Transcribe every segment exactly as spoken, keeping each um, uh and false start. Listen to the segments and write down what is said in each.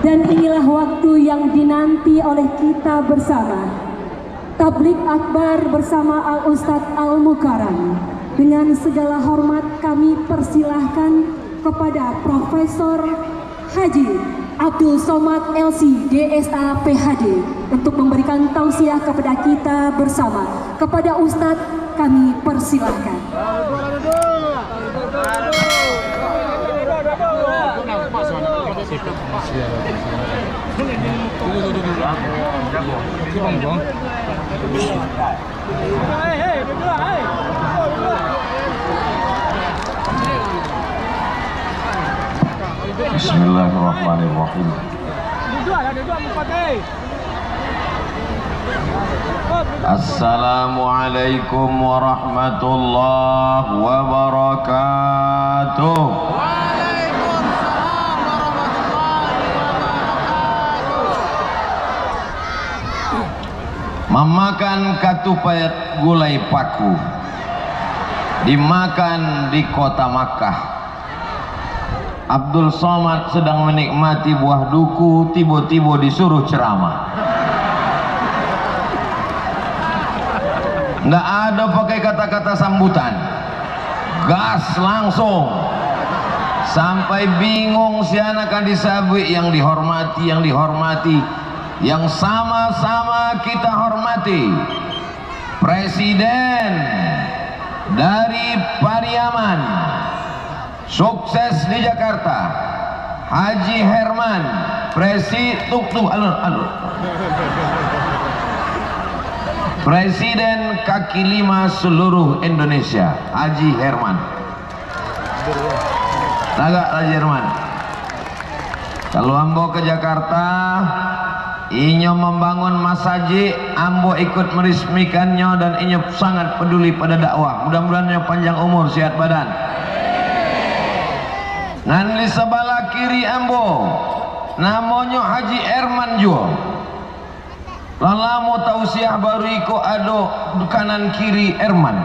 Dan inilah waktu yang dinanti oleh kita bersama. Tablik Akbar bersama Al-Ustadz Al-Mukarram. Dengan segala hormat kami persilahkan kepada Profesor Haji Abdul Somad, L C, D S A, P H D, untuk memberikan tausiah kepada kita bersama. Kepada Ustadz kami persilahkan. Bismillahirrahmanirrahim. Assalamualaikum warahmatullahi wabarakatuh. Mamakan katupaik gulai paku, dimakan di kota Makkah. Abdul Somad sedang menikmati buah duku, tibo-tibo disuruh ceramah. Ndak ada pakai kata-kata sambutan. Gas langsung. Sampai bingung siapa nan akan disabuik, yang dihormati, yang dihormati, yang sama-sama kita hormati. Presiden dari Pariaman, sukses di Jakarta, Haji Herman, presi-, tuk, tuk, alun, alun. Presiden kaki lima seluruh Indonesia, Haji Herman. Tagak, Haji Herman. Kalau ambo ke Jakarta, inyo mambangun masajik, ambo ikut meresmikannyo, dan inyo sangat peduli pada dakwah. Mudah-mudahan inyo panjang umur, sehat badan. Nan di sabalah kiri ambo, namonyo Haji Erman juo. Lah lamo tausiah, baru iko ado kanan kiri Erman.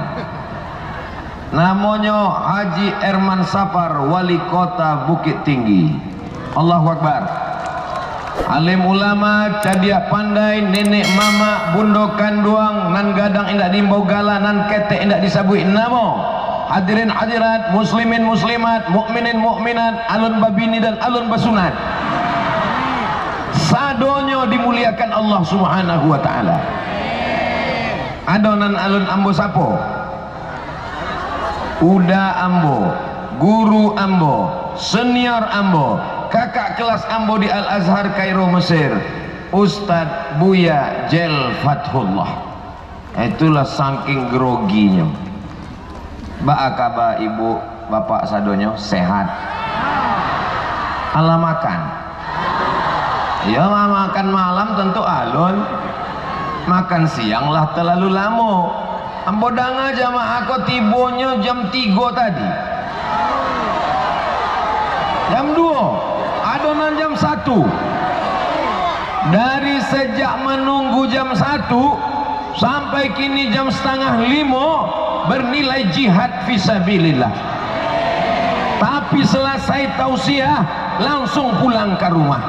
Namonyo Haji Erman Sapar, Wali Kota Bukittinggi. Allahu Akbar. Alim ulama, cadiak pandai, nenek mamak, bundo kanduang, nan gadang indak diimbau gala, nan ketek indak disabuik namo. Hadirin hadirat, muslimin muslimat, mukminin mukminat, alun babini dan alun basunat. Sadonyo dimuliakan Allah Subhanahu wa Ta'ala. Ado nan alun ambo sapo? Uda ambo, guru ambo, senior ambo, kakak kelas ambo di Al-Azhar Kairo Mesir, Ustadz Buya Jel Fathullah. Itulah saking groginyo. Baa kaba ibu, bapak sadonyo? Sehat? Alah makan? Iyo, ma-, makan malam tantu alun. Makan siang lah talalu lamo. Ambo danga jamaah ko tibonyo jam tigo tadi. Jam duo, ado nan jam satu. Dari sejak manunggu jam satu, sampai kini jam satangah limo, bernilai jihad fisabilillah. Tapi, salasai tausiah, langsung pulang ka rumah.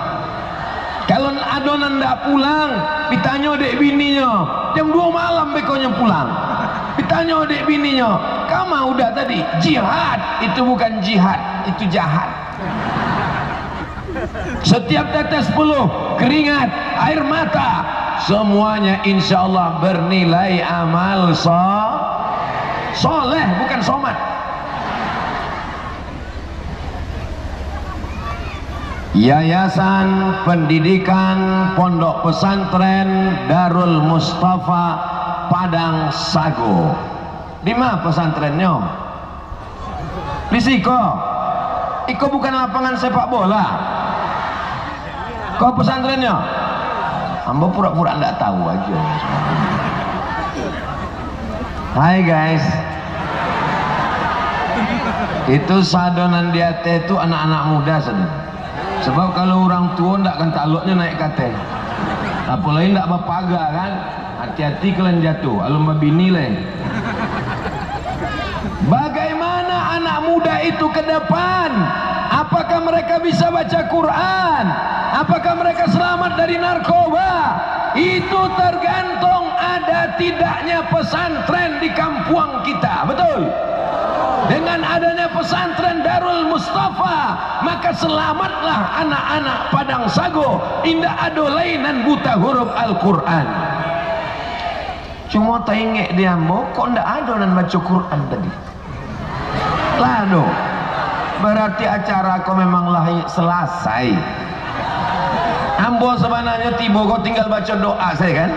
Kalau ado nan ndak pulang, ditanyo dek bininyo, "Jam duo malam beko nyo pulang." Ditanyo dek bininyo, "Kama udah tadi?" "Jihad." "Itu bukan jihad, itu jahat." Setiap tetes peluh, keringat, air mata, semuanya insya Allah bernilai amal so-, soleh, bukan somat. Yayasan Pendidikan Pondok Pesantren Darul Mustafa Padang Sago. Di ma pesantrennyo? Di siko. Iko bukan lapangan sepak bola. Ko pesantrennyo? Ambo pura-pura ndak tahu ajo. Hai, guys. Itu sado nan di ateh tu anak-anak muda sado. Sebab kalau urang tuo ndak kan taloknyo naik ka ateh. Apolai ndak bapaga kan. Hati-hati kalian jatuh, alun babini lai. Bagaimana anak muda itu ke depan? Apakah Apakah mereka bisa baca Quran? Apakah mereka selamat dari narkoba? Itu tergantung ada tidaknya pesantren di kampuang kita. Betul? Dengan adanya pesantren Darul Mustafa, maka selamatlah anak-anak Padang Sago. Indak ado lai nan buta huruf Al-Quran. Cuma taingek di ambo, kok ndak ado nan baco Quran tadi? Lah, no. Berarti acara ko memang lah selasai. Ambo sabananyo tibo ko tinggal baco doa sajo, kan?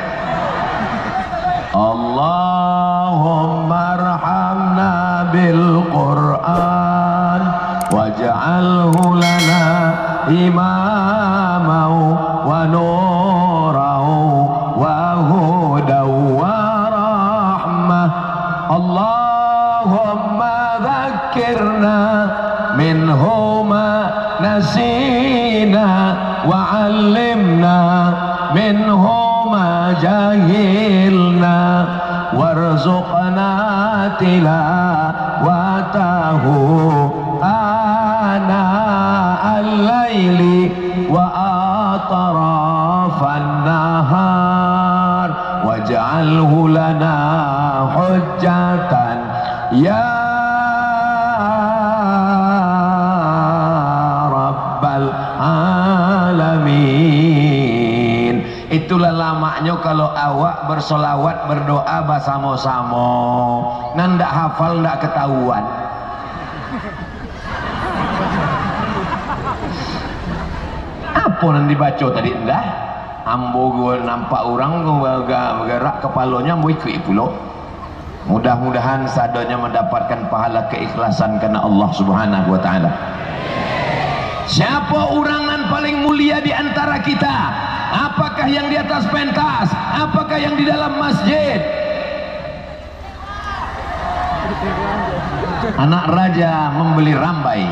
Allahumma arhamna bil Quran, waj'alhu lana imaman wa nuran wa hudan wa rahmah. Allahumma dzakkirna minhu ma nasina, wa 'allimna minhu ma jahilna, warzuqna tilawatahu ana al-laili wa atrafan nahar, waj'alhu lana hujjatan ya rabbal alamin. Itulah lamaknyo kalau awak bersolawat, berdoa basamo-samo. Nan ndak hafal ndak ketahuan. Apo nan dibaco tadi ndah? Ambo ko nampak urang ko baga-, bagerak kapalonyo, ambo ikuik pulo. Mudah-mudahan sadonyo mandapatkan pahala keikhlasan karena Allah Subhanahu wa Ta'ala. Siapo urang nan paling mulia di antara kita? Apakah yang di atas pentas? Apakah yang di dalam masjid? Anak raja membeli rambai.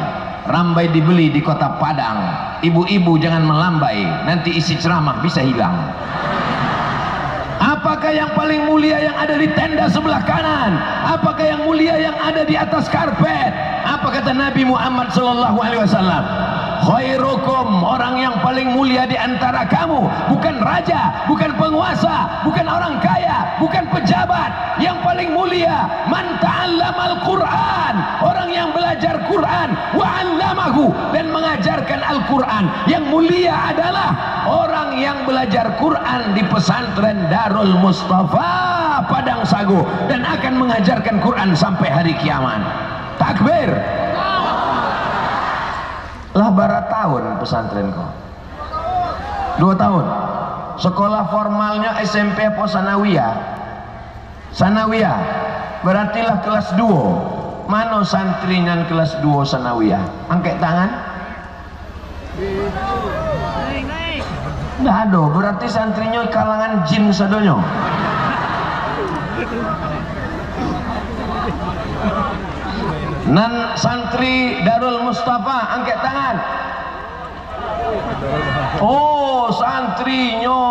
Rambai dibeli di Kota Padang. Ibu-ibu jangan melambai, nanti isi ceramah bisa hilang. Apakah yang paling mulia yang ada di tenda sebelah kanan? Apakah yang mulia yang ada di atas karpet? Apa kata Nabi Muhammad sallallahu alaihi wasallam? "Khairukum, orang yang paling mulia di antara kamu, bukan raja, bukan penguasa, bukan orang kaya, bukan pejabat. Yang paling mulia, man ta'allamal Qur'an, orang yang belajar Quran, wa 'allamahu, dan mengajarkan Al-Quran." Yang mulia adalah orang yang belajar Quran di pesantren Darul Mustafa Padang Sago dan akan mengajarkan Quran sampai hari kiamat. Takbir. Lah bara tahun pesantren ko? Dua tahun. Sekolah formalnyo S M P apo sanawiyah? Sanawiyah. Berarti lah kelas duo. Mano santri nan kelas duo sanawiyah? Angkek tangan. Ndak ado, berarti santrinyo kalangan jin sadonyo. Nan santri Darul Mustafa, angkek tangan. Oh, santrinyo.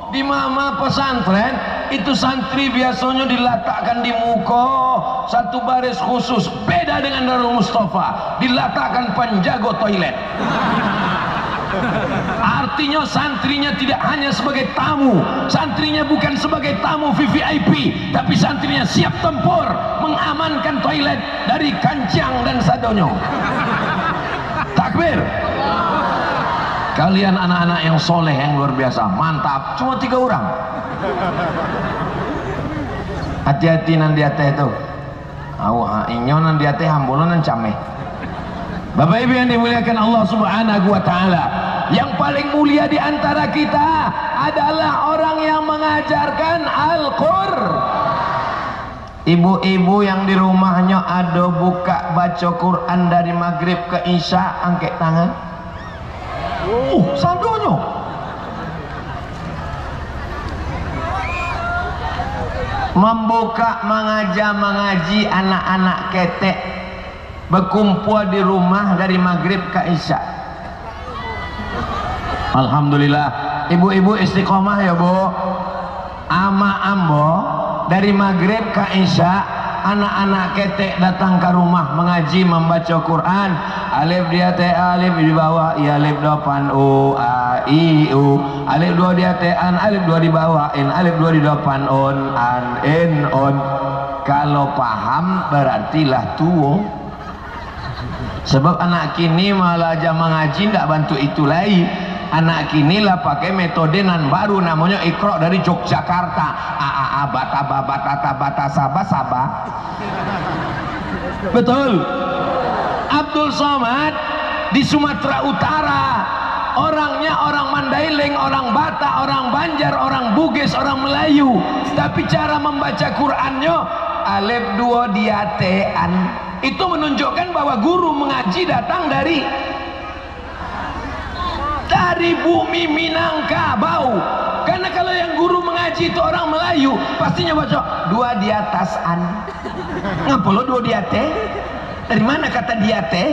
Di mama pesantren, itu santri biasonyo dilatakkan di muko, satu baris khusus, beda dengan Darul Mustafa, dilatakkan panjago toilet. Artinyo, santrinya tidak hanya sebagai tamu, santrinya bukan sebagai tamu V V I P, tapi santrinya siap tempur, mengamankan toilet dari kancang dan sadonyo. Takbir. Kalian anak-anak yang soleh, yang luar biasa, mantap. Cuma tiga orang. Hati-hati nan di ateh tu. Awak, ha, inyo nan di ateh, ambo lo nan cameh. Bapak Ibu yang dimuliakan Allah Subhanahu wa Ta'ala, yang paling mulia di antara kita adalah orang yang mengajarkan Al-Qur-, ibu-ibu yang di rumahnyo ado buka baco Quran dari Magrib ka Isya, angkek tangan. Uh, sadonyo. Mambuka mangaja mangaji anak-anak ketek, bakumpua di rumah dari Magrib ka Isya. Alhamdulillah, ibu-ibu istiqomah ya, Bu. Ama ambo dari Magrib ka Isya Anak-anak ketek datang ka rumah mangaji, mambaco Quran. Alif di ateh alif, di bawah i, alif dopan u, a, i, u. Alif duo di ateh an, alif duo di bawah in, alif duo di dopan un, an, in, un. Kalau paham, bararti lah tuo. Sabab anak kini malah aja mangaji ndak bantuak itu lai. Anak kini lah pakai metode nan baru, namonyo Iqra dari Yogyakarta. A, a, a, bata, ba, bata, ta, bata, saba, saba. Betul. Abdul Somad di Sumatera Utara, orangnya orang Mandailing, orang Batak, orang Banjar, orang Bugis, orang Melayu. Tapi cara membaca Qurannyo, alif duo di ateh an. Itu menunjukkan bahwa guru mengaji datang dari, dari bumi Minangkabau. Karena kalau yang guru mengaji itu orang Melayu, pastinya baca duo di ateh an. Ngapo lo duo di ateh? Dari mana kata di ateh?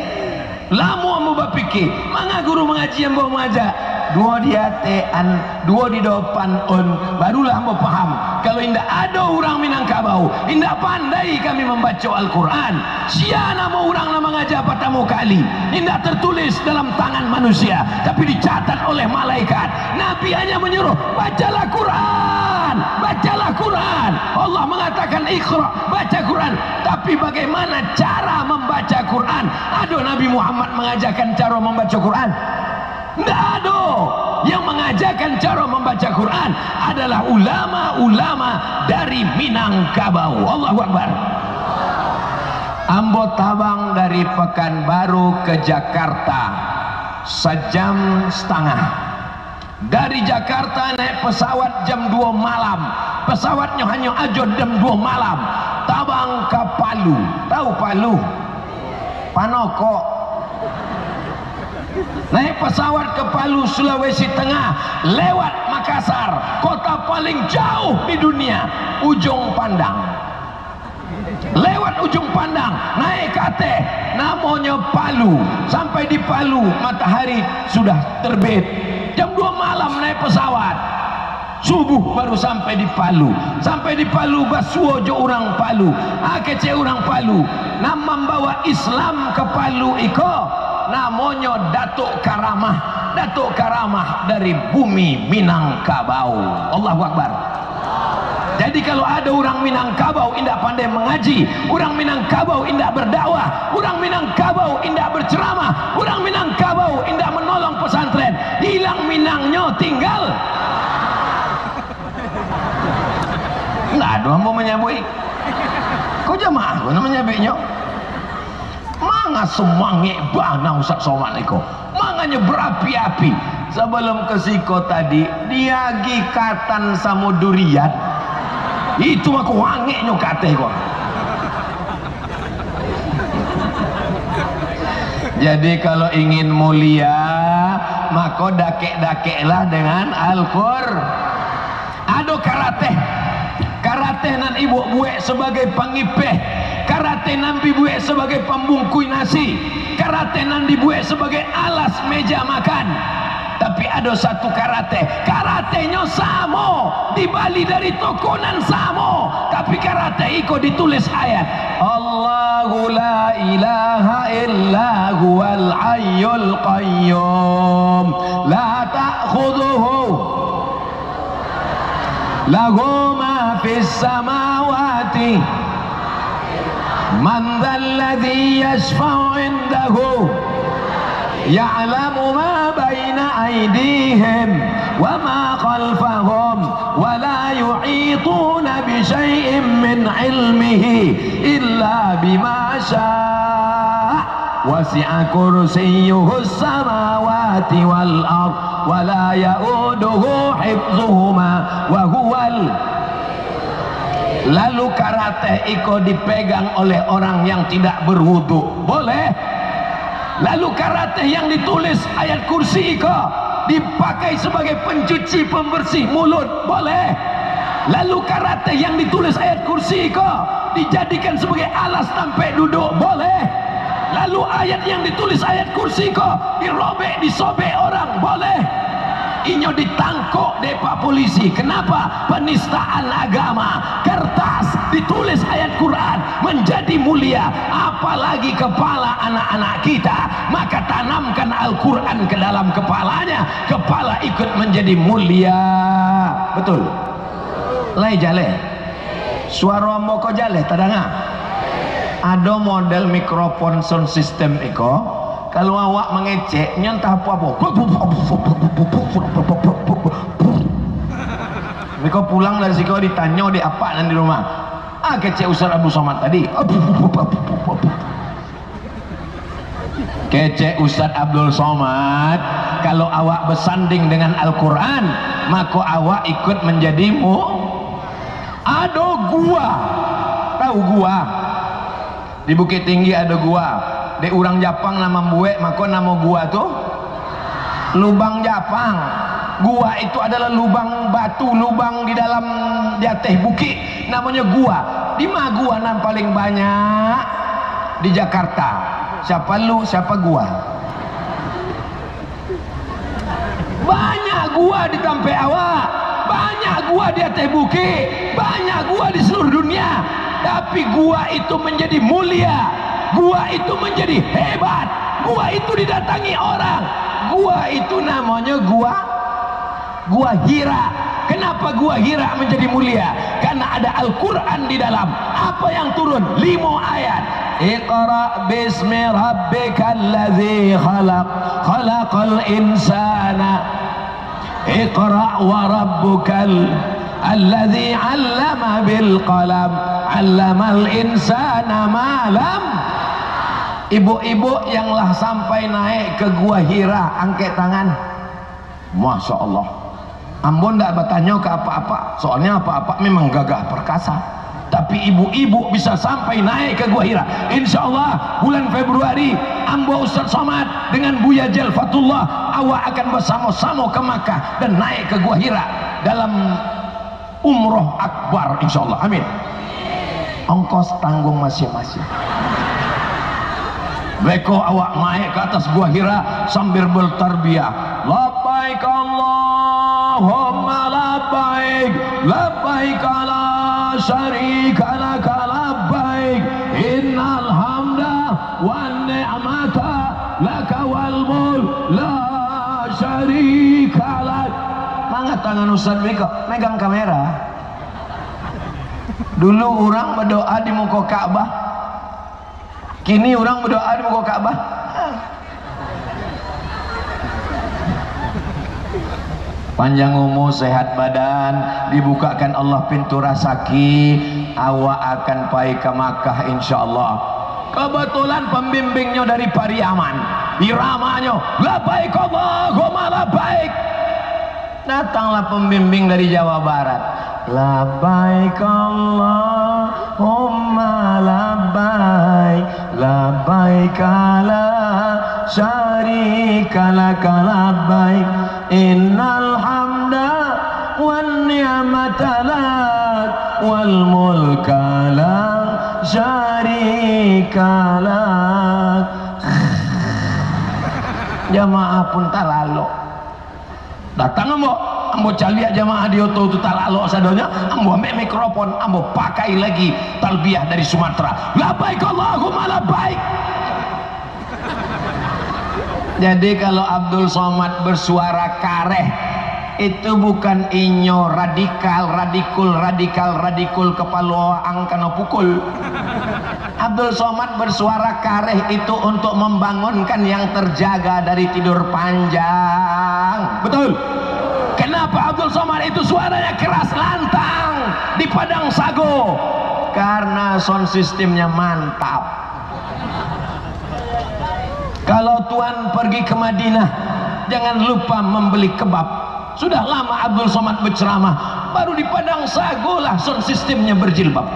Lamo ambo bapikia, manga guru mangaji ambo mangaja, duo di ateh an, duo di dopan un, barulah ambo paham. Kalau indak ado urang Minangkabau, indak pandai kami mambaco Al-Quran. Sia namo urang nan mangaja patamo kali? Indak tertulis dalam tangan manusia, tapi dicatat oleh malaikat. Nabi hanya menyuruh, "Bacalah Quran, bacalah Quran." Allah mengatakan, "Iqra, baca Quran." Tapi bagaimana cara membaca Quran? Ado Nabi Muhammad mengajarkan cara membaca Quran? Ndak ado. Yang mengajarkan cara membaca Quran adalah ulama-ulama dari Minangkabau. Allahu Akbar. Ambo tabang dari Pekanbaru ke Jakarta sajam satangah. Dari Jakarta naik pesawat jam duo malam. Pesawatnyo hanyo ajo jam duo malam. Tabang ka Palu. Tahu Palu? Panokok. Naik pesawat ke Palu, Sulawesi Tengah, lewat Makassar, kota paling jauh di dunia, Ujung Pandang. Lewat Ujung Pandang, naik ka ateh, namonyo Palu. Sampai di Palu, matahari sudah terbit. Jam duo malam naik pesawat. Subuh baru sampai di Palu. Sampai di Palu, basuo jo urang Palu. Ah, kecek urang Palu. Nan mambawa Islam ka Palu iko, namonyo Datuk Karamah. Datuk Karamah dari bumi Minangkabau. Allahu Akbar. Jadi, kalau ado urang Minangkabau indak pandai mangaji, urang Minangkabau indak berdakwah, urang Minangkabau indak berceramah, urang Minangkabau indak menolong pesantren, hilang Minangnyo, tinggal. Ndak ado ambo manyabuik. Ko jamaah ko nan manyabuiknyo. Manga sumangek bana Ustaz Somad iko. Manganyo barapi-api. Sabalum ka siko tadi, diagih katan samo durian. Itu mako angeknyo ka ateh ko. Jadi, kalau ingin mulia, mako dakek-dakeklah dengan Al-Qur-, Ado karateh. Karateh nan ibuak buek sabagai pangipeh. Karateh nan dibuek sabagai pambungkui nasi. Karateh nan dibuek sabagai alas meja makan. Tapi ado satu karateh. Karatehnyo samo. Dibali dari toko nan samo. Tapi karateh iko ditulis ayat, "Allahu la ilaha illa huwal hayyul qayyum. La ta'khudhuhu lahu ma fis samawati. Man dzalladzi yashfa'u indahu ya'lamu ma baina aidihim wa ma khalfahum, wa la yuhituna bi syai'in min ilmihi illa bima sya'." Wasi'a kursiyyuhus samawati wal ard, wa la ya'uduhu hifzuhuma, wa huwal. Lalu karateh iko dipegang oleh orang yang tidak berwuduk. Boleh? Lalu karateh yang ditulis ayat kursi iko dipakai sebagai pencuci pembersih mulut. Boleh? Lalu karateh yang ditulis ayat kursi iko dijadikan sebagai alas tampek duduk, boleh? Lalu ayat yang ditulis ayat kursi ko dirobek, disobek orang, boleh? Inyo ditangkok dek pak polisi. Kenapa? Penistaan agama. Kertas ditulis ayat Quran menjadi mulia, apalagi kepala anak-anak kita. Maka tanamkan Al-Quran ke dalam kepalanya, kepala ikut menjadi mulia. Betul? Lai jaleh. Suaro ambo ko jaleh tadanga? Ado model mikrofon sound system iko, kalau awak mangecek, nyo antah apo-apo. Iko pulang dari siko ditanyo dek apak nan di rumah, "Ah, kecek Ustaz Abdul Somad tadi." Kecek Ustaz Abdul Somad, kalau awak bersanding dengan Al-Quran, mako awak ikut menjadi mu-, ado gua. Tahu gua? Di Bukittinggi ado gua. Dek urang Japang nan mambuek, mako namo gua tu Lubang Japang. Gua itu adalah lubang batu, lubang di dalam, di ateh bukik, namonyo gua. Di ma gua nan paling banyak? Di Jakarta. Siapa lu, siapa gua? Banyak gua di tampek awak, banyak gua di ateh bukik, banyak gua di seluruh dunia. Tapi gua itu menjadi mulia, gua itu menjadi hebat, gua itu didatangi orang. Gua itu namonyo gua, gua Hira. Kenapa gua Hira menjadi mulia? Karena ada Al-Quran di dalam. Apa yang turun? Limo ayat. Iqra bismi rabbikal ladzi khalaq, khalaqal insana. Iqra wa rabbukal alladzi 'allama bil qalam, 'allamal insana ma lam. Ibu-ibu yang lah sampai naik ke Gua Hira, angkek tangan. Masya Allah. Ambo ndak batanyo ka apak-apak, soalnyo apak-apak memang gagah perkasa. Tapi ibu-ibu bisa sampai naik ke Gua Hira. Insya Allah, bulan Februari, ambo Ustaz Somad dengan Buya Jalfatullah, awak akan bersamo-samo ke Makkah dan naik ke Gua Hira dalam umroh akbar, insya Allah. Amin. Ongkos tanggung masing-masing. Beko awak naik ke atas Gua Hira sambil bertalbiyah. Labbaik Allahumma labbaik, labbaik la syarika laka labbaik, innal hamda wan ni'mata laka wal mulk la syarika lak. Mangga tangan Ustaz beko megang kamera. Dulu urang badoa di muko Ka'bah. Kini urang badoa di muko Ka'bah. Panjang umur, sehat badan, dibukakan Allah pintu rasaki, awak akan pai ka Makkah, insya Allah. Kebetulan pembimbingnyo dari Pariaman, iramanyo, "Labbaik Allahumma labbaik." Datanglah pembimbing dari Jawa Barat. Labbaik Allahumma labbaik, labbaik la syarika laka labbaik, innal hamda wan ni'mata lak, wal mulka la syarika lak. Jamaah pun talalok. Datang ambo, ambo caliak jamaah di oto tu talalok sadonyo, ambo ambek mikrofon, ambo pakai lagi talbiyah dari Sumatera. Labbaik Allahumma labbaik. Jadi, kalau Abdul Somad bersuara kareh, itu bukan inyo radikal, radikul, radikal, radikul, kepala ang kena pukul. Abdul Somad bersuara kareh itu untuk membangunkan yang terjaga dari tidur panjang. Betul? Kenapa Abdul Somad itu suaranya keras, lantang di Padang Sago? Karena sound systemnya mantap. Kalau tuan pergi ke Madinah, jangan lupa membeli kebab. Sudah lama Abdul Somad berceramah, baru di Padang Sago lah sound systemnya berjilbab.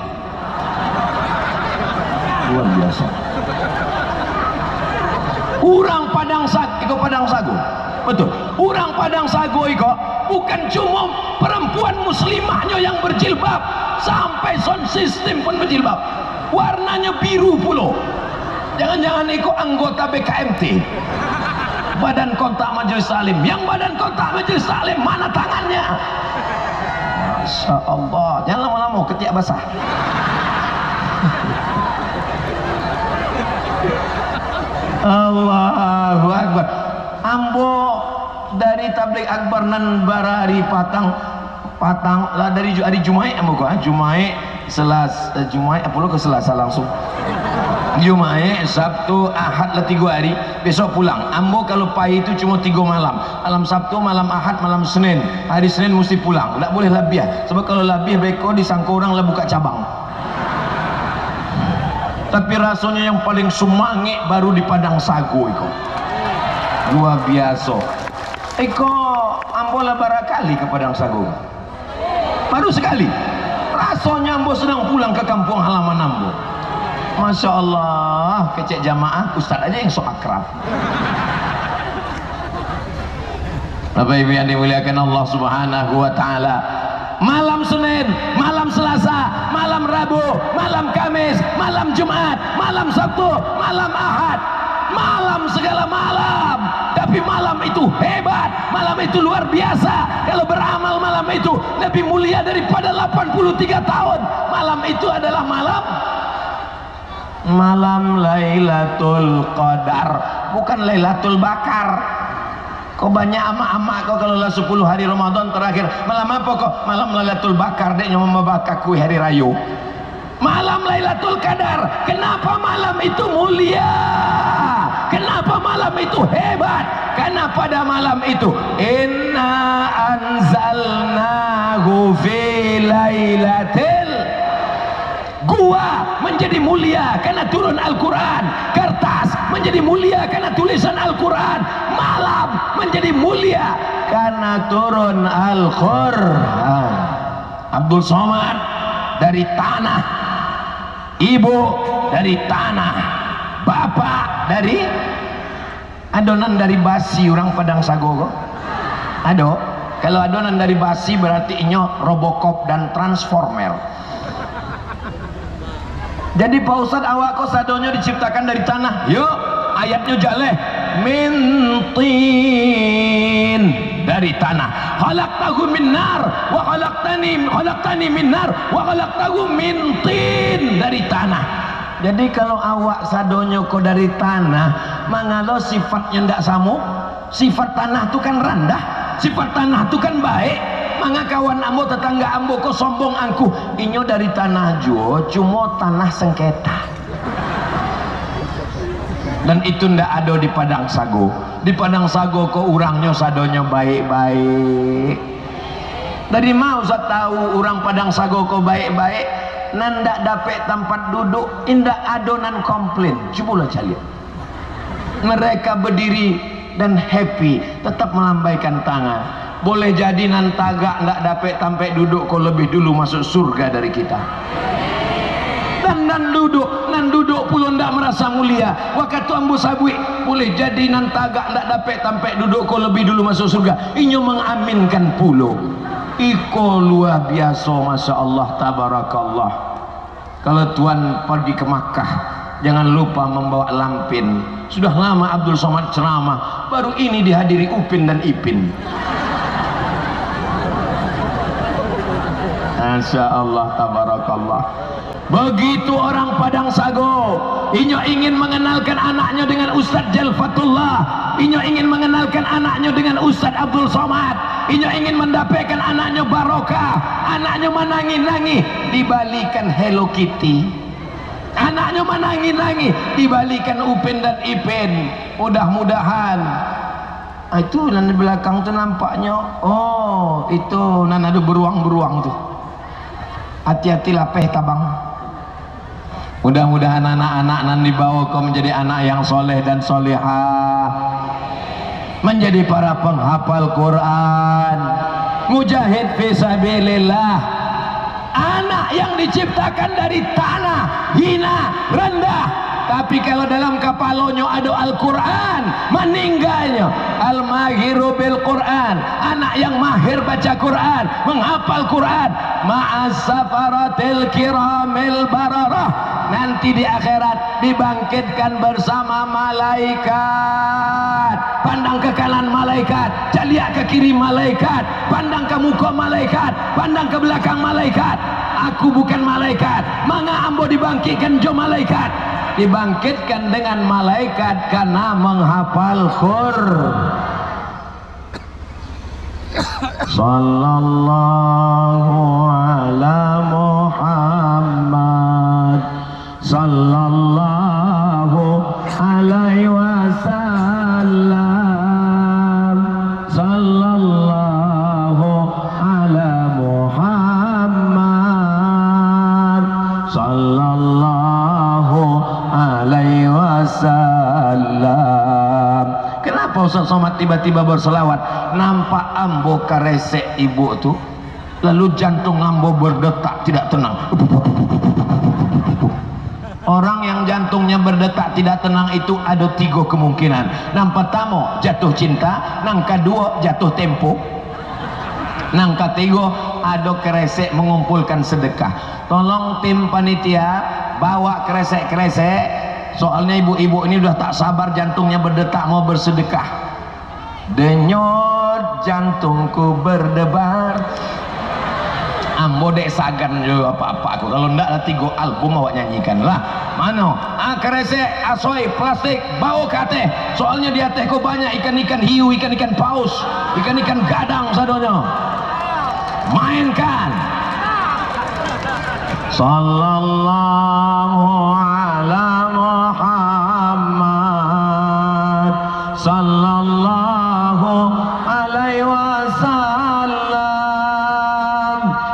Luar biasa. Urang Padang Sago, iko Padang Sago. Betul. Urang Padang Sago iko bukan cuma perempuan muslimahnyo yang berjilbab, sampai sound system pun berjilbab. Warnanyo biru pulo. Jangan-jangan iko anggota B K M T. Badan kontak majelis taklim. Yang badan kontak majelis taklim, mana tangannya? Masya Allah. Jangan lamo-lamo, ketiak basah. Allahu Akbar. Ambo dari Tabligh Akbar nan barari patang, patang lah dari Ju-, hari Jumaik ambo ko, ah, Jumaik, Selas-, eh, Jumaik, apo lo ka Selasa langsung. Jumaik, Sabtu, Ahad lah tigo hari, besok pulang. Ambo kalau pai tu cuma tigo malam. Malam Sabtu, malam Ahad, malam Senin. Hari Senin musti pulang. Ndak boleh labiah. Sebab kalau labiah beko disangko urang lah buka cabang. Tapi rasonyo yang paling sumangek baru di Padang Sago iko. Luar biaso. Iko ambo lah barakali ka Padang Sago. Baru sakali. Rasonyo ambo sadang pulang ka kampuang halaman ambo. Masya Allah, kecek jamaah, ustaz aja yang sok akrab. Bapak Ibu yang dimuliakan Allah Subhanahu wa Ta'ala, malam Senin, malam Selasa, malam Rabu, malam Kamis, malam Jumat, malam Sabtu, malam Ahad, malam segala malam. Tapi malam itu hebat, malam itu luar biasa. Kalau beramal malam itu lebih mulia daripada delapan puluh tiga tahun. Malam itu adalah malam Malam Lailatul Qadar, bukan Lailatul Bakar. Kok banyak amak-amak kok kalau lah sepuluh hari Ramadan terakhir, malam apa kok? Malam Lailatul Bakar, dek nyo mambakar kuih hari rayo. Malam Lailatul Qadar, kenapa malam itu mulia? Kenapa malam itu hebat? Karena pada malam itu, "Inna anzalnahu fi lailatil." Gua menjadi mulia karena turun Al-Quran. Kertas menjadi mulia karena tulisan Al-Quran. Malam menjadi mulia karena turun Al-Quran. Abdul Somad dari tanah. Ibu dari tanah. Bapak dari Ado nan dari basi urang Padang Sago ko? Ado. Kalau ado nan dari basi, berarti inyo Robocop dan Transformer. Jadi, Pak Ustadz, awak ko sadonyo diciptakan dari tanah. Yo, ayatnyo jaleh. Min tin, dari tanah. Khalaqtahu min nar, wa khalaqtani, khalaqtani min nar, wa khalaqtahu min tin, dari tanah. Jadi, kalau awak sadonyo ko dari tanah, mangalo sifatnyo ndak samo? Sifat tanah tu kan randah, sifat tanah tu kan baik. Manga kawan ambo, tetangga ambo ko sombong angkuh, inyo dari tanah juo, cuma tanah sengketa. Dan itu ndak ado di Padang Sago. Di Padang Sago ko urangnyo sadonyo baik-baik. Dari ma Ustaz tahu urang Padang Sago ko baik-baik? Nan ndak dapek tampat duduk, indak ado nan komplain. Cubolah caliak. Mereka berdiri dan happy, tetap melambaikan tangan. Boleh jadi nan tagak ndak dapek tampek duduk ko lebih dulu masuk surga dari kita. Dan nan duduk, nan duduk pulo ndak merasa mulia. Wakatu ambo sabuik, boleh jadi nan tagak ndak dapek tampek duduk ko lebih dulu masuk surga. Inyo mengaminkan pulo. Iko luar biaso, masya Allah, tabarakallah. Kalau tuan pergi ke Makkah, jangan lupa membawa lampin. Sudah lama Abdul Somad ceramah, baru ini dihadiri Upin dan Ipin. Masya Allah, tabarakallah. Begitu orang Padang Sago, inyo ingin mengenalkan anaknyo dengan Ustadz Jalfatullah, inyo ingin mengenalkan anaknyo dengan Ustadz Abdul Somad, inyo ingin mendapatkan anaknyo barokah, anaknyo manangih-nangih, dibalikan Hello Kitty. Anaknyo manangih-nangih, dibalikan Upin dan Ipin. Mudah-mudahan. Ah, itu nan di belakang tu nampaknyo. Oh, itu nan ado beruang-beruang tu. Hati-hati lapeh tabang. Mudah-mudahan anak-anak nan dibawa ko menjadi anak yang soleh dan solehah. Menjadi para penghafal Quran. Mujahid fi sabilillah. Anak yang diciptakan dari tanah, hina, rendah. Tapi kalau dalam kapalonyo ado Al-Quran, maningganyo. Al-mahiru bil Quran, anak yang mahir baca Quran, menghafal Quran. Ma'as safaratil kiramil bararah, Nanti di akhirat dibangkitkan bersama malaikat. Pandang ke kanan malaikat, caliak ke kiri malaikat, pandang ke muko malaikat, pandang ke belakang malaikat. Aku bukan malaikat, manga ambo dibangkitkan jo malaikat? Dibangkitkan dengan malaikat kana menghafal Qur. Sallallahu ala Muhammad, sallallahu alaihi wasallam, sallallahu ala Muhammad, sallallahu alaihi wasallam. Kenapa Ustaz Somad tiba-tiba berselawat? Nampak ambo karesek ibu tu, lalu jantung ambo berdetak tidak tenang. Orang yang jantungnya berdetak tidak tenang itu ada tiga kemungkinan. Yang pertama, jatuh cinta. Yang kedua, jatuh tempo. Yang ketiga, ada keresek mengumpulkan sedekah. Tolong tim panitia, bawa keresek-keresek. Soalnya ibu-ibu ini udah tak sabar, jantungnya berdetak mau bersedekah. Denyut jantungku berdebar. Ambo dek sagan jo apak-apak ko. Kalau ndak lah tigo album awak nyanyikan lah. Mano? Ah, keresek, asoi, plastik, bawa ke ateh. Soalnya di ateh ko banyak ikan-ikan hiu, ikan-ikan paus, ikan-ikan gadang sadonyo. Mainkan. Sallallahu ala Muhammad, sallallahu alaihi wasallam,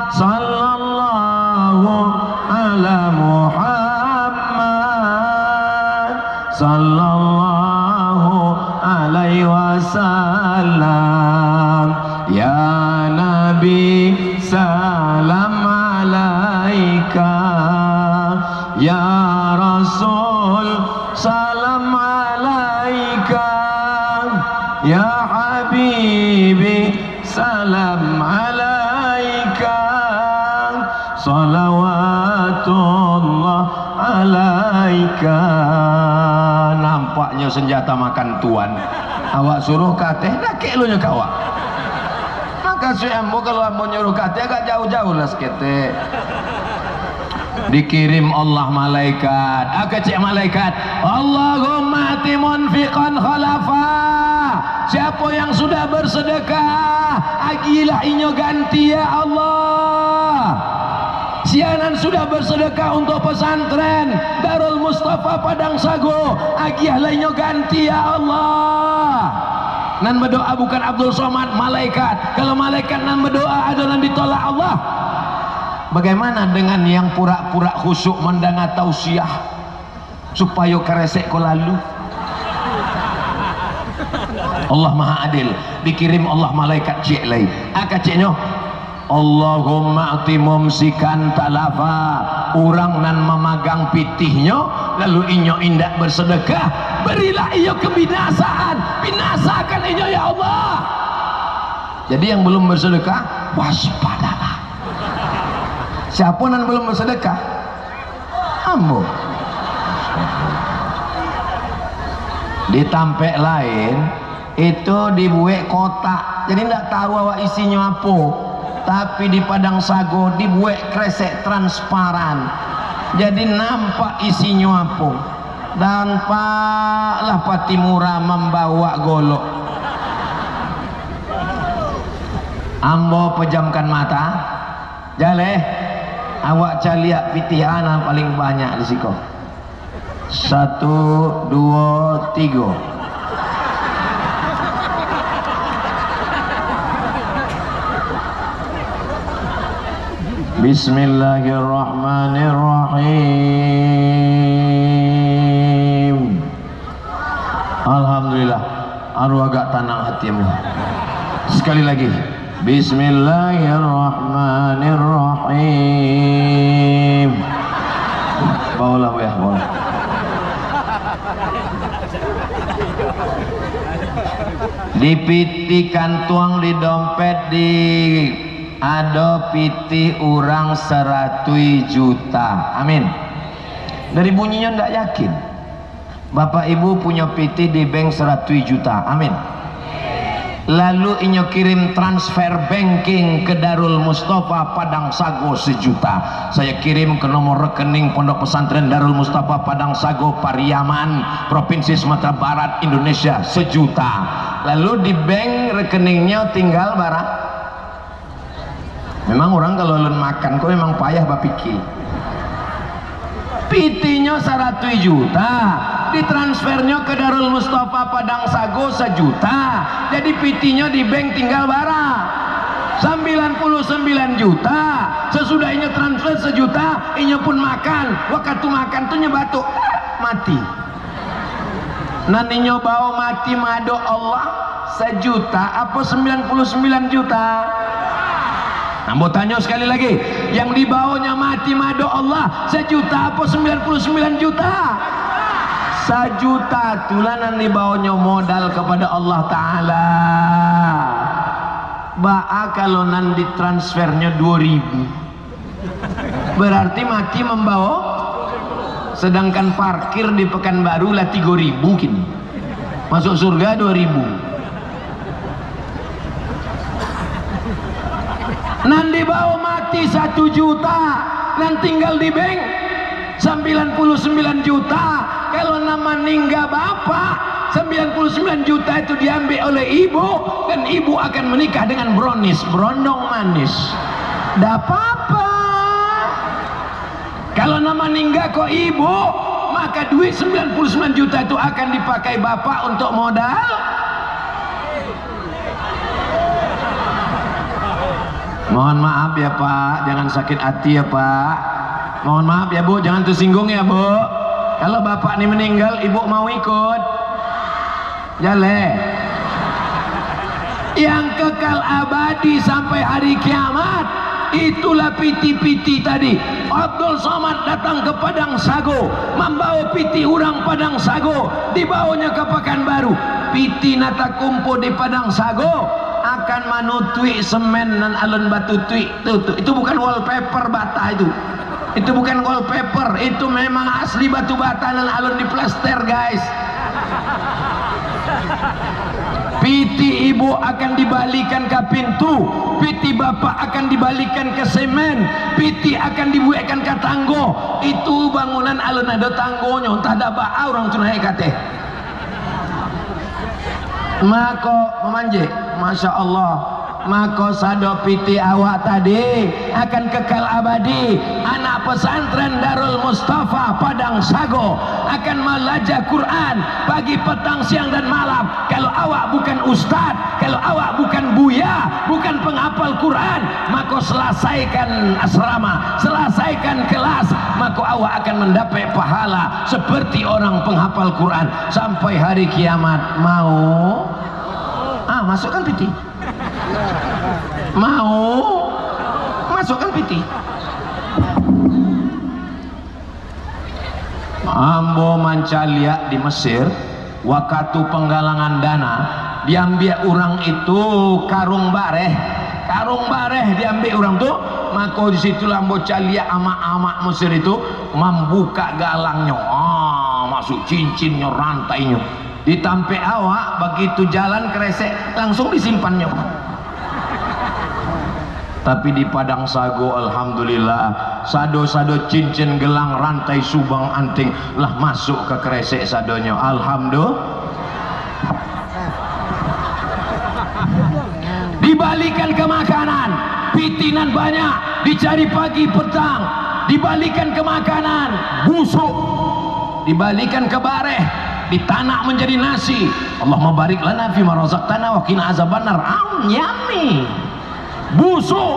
sallallahu ala Muhammad, sallallahu alaihi wasallam. Ya Nabi, salam alaika. Ya Rasul, salam alaika. Ya Habibi, salam alaika. Salawatullah alaika. Nampaknyo senjata makan tuan. Awak suruh ka ateh, dakek lo nyo ka awak. Makasuik ambo, kalau ambo nyuruh ka ateh, agak jauh-jauh lah saketek. Dikirim Allah malaikat. Ah, kecek malaikat, "Allahumma a'ti munfiqan khalafa." Siapo yang sudah bersedekah, agiahlah inyo ganti, ya Allah. Sia nan sudah bersedekah untuk pesantren Darul Mustafa Padang Sago, agiahlah inyo ganti, ya Allah. Nan berdoa bukan Abdul Somad, malaikat. Kalau malaikat nan berdoa, ado nan ditolak Allah. Bagaimana dengan yang pura-pura khusyuk mandanga tausiah, supayo karesek ko lalu? Allah Maha Adil, dikirim Allah malaikat ciek lai. Ah, keceknyo, "Allahumma a'ti mumsikan talafa." Urang nan mamagang pitihnyo, lalu inyo indak bersedekah, berilah iyo kebinasaan, binasakan inyo, ya Allah. Jadi, yang belum bersedekah, waspadalah. Siapo nan belum bersedekah? Ambo. Di tampek lain, itu dibuek kotak, jadi ndak tahu awak isinyo apo. Tapi di Padang Sago dibuek kresek transparan, jadi nampak isinyo apo. Dampaklah Pati Murah mambawa golok. Ambo pejamkan mata. Jaleh, awak caliak pitih a nan paling banyak di siko. Satu, duo, tigo. Bismillahirrahmanirrahim. Alhamdulillah, aru agak tanang hati ambo. Sekali lagi, Bismillahirrahmanirrahim. Baolah, Buya, baolah. Di piti kantuang, di dompet, di ado pitih urang saratuih juta. Amin. Dari bunyinyo ndak yakin. Bapak Ibu punyo pitih di bank saratuih juta. Amin. Lalu inyo kirim transfer banking ke Darul Mustafa Padang Sago sejuta. Saya kirim ke nomor rekening Pondok Pesantren Darul Mustafa Padang Sago, Pariaman, Provinsi Sumatera Barat, Indonesia, sejuta. Lalu di bank rekeningnyo tinggal bara? Memang urang kalau alun makan ko memang payah bapikia. Pitihnyo saratuih juta, ditransfernyo ke Darul Mustafa Padang Sago sajuta, jadi pitihnyo di bank tinggal bara? Sambilan puluh sambilan juta. Sasudah inyo transfer sajuta, inyo pun makan. Wakatu makan tu nyo batuk, mati. Nan inyo bawo mati maadok Allah, sajuta apo sambilan puluh sambilan juta? Ambo tanyo sakali lagi, yang dibawonyo mati maadok Allah, sajuta apo sambilan puluh sambilan juta? Sajuta, itulah nan dibawonyo modal kapado Allah Ta'ala. Baa kalau nan ditransfernyo duo ribu? Berarti mati mambawo, sedangkan parkir di Pekanbaru lah tigo ribu kini. Masuk surga dua ribu. Nan dibawo mati satu juta, nan tinggal di bank sambilan puluh sambilan juta. Kalau nan maningga bapak, sambilan puluh sambilan juta itu diambil oleh ibu, dan ibu akan menikah dengan brownies, berondong manis. Ndak apa-apa. Kalau nan maningga ko ibu, maka duit sambilan puluh sambilan juta itu akan dipakai bapak untuk modal. Mohon maaf ya, Pak, jangan sakit hati ya, Pak. Mohon maaf ya, Bu, jangan tersinggung ya, Bu. Kalau bapak ni meninggal, ibu mau ikut? Jaleh. Yang kekal abadi sampai hari kiamat, itulah piti-piti tadi. Abdul Somad datang ke Padang Sago, mambawa piti urang Padang Sago, dibawanya ke Pakanbaru. Piti nan takumpul di Padang Sago akan manutuik semen nan alun batutuik. Tu, tu. Itu bukan wallpaper bata itu. Itu bukan wallpaper, itu memang asli batu bata nan alun diplester, guys. Piti ibu akan dibalikan ka pintu, piti bapak akan dibalikan ka semen, piti akan dibuekkan ka tanggo. Itu bangunan alun ado tanggonyo, entah dek baa urang tu naik ka ateh. Mako, mamanjek, Masya Allah. Mako, sado piti awak tadi akan kekal abadi. Anak pesantren Darul Mustafa Padang Sago akan malaja Quran pagi, petang, siang, dan malam. Kalau awak bukan ustaz, kalau awak bukan buya, bukan penghafal Quran, mako, selesaikan asrama, selesaikan kelas, mako, awak akan mendapat pahala seperti orang penghafal Quran sampai hari kiamat. Mau? Ah, masukkan piti. Mau? Masukkan piti. Ambo mancaliak di Mesir, wakatu penggalangan dana, diambiak urang itu karung bareh. Karung bareh diambiak urang tu, mako di situlah ambo caliak amak-amak Mesir itu mambukak galangnyo. Ah, masuk cincinnyo, rantainyo. Di tampek awak, bagitu jalan kresek, langsung disimpannyo. Tapi di Padang Sago, alhamdulillah, sado-sado cincin, gelang, rantai, subang, anting lah masuk ka kresek sadonyo. Alhamdulillah. Dibalikan ka makanan, piti nan banyak, dicari pagi petang, dibalikan ka makanan, busuk. Dibalikan ka bareh, ditanak manjadi nasi. Allahumma barik lana fima razaqtana wa qina azabannar. Am, yummy. Busuk.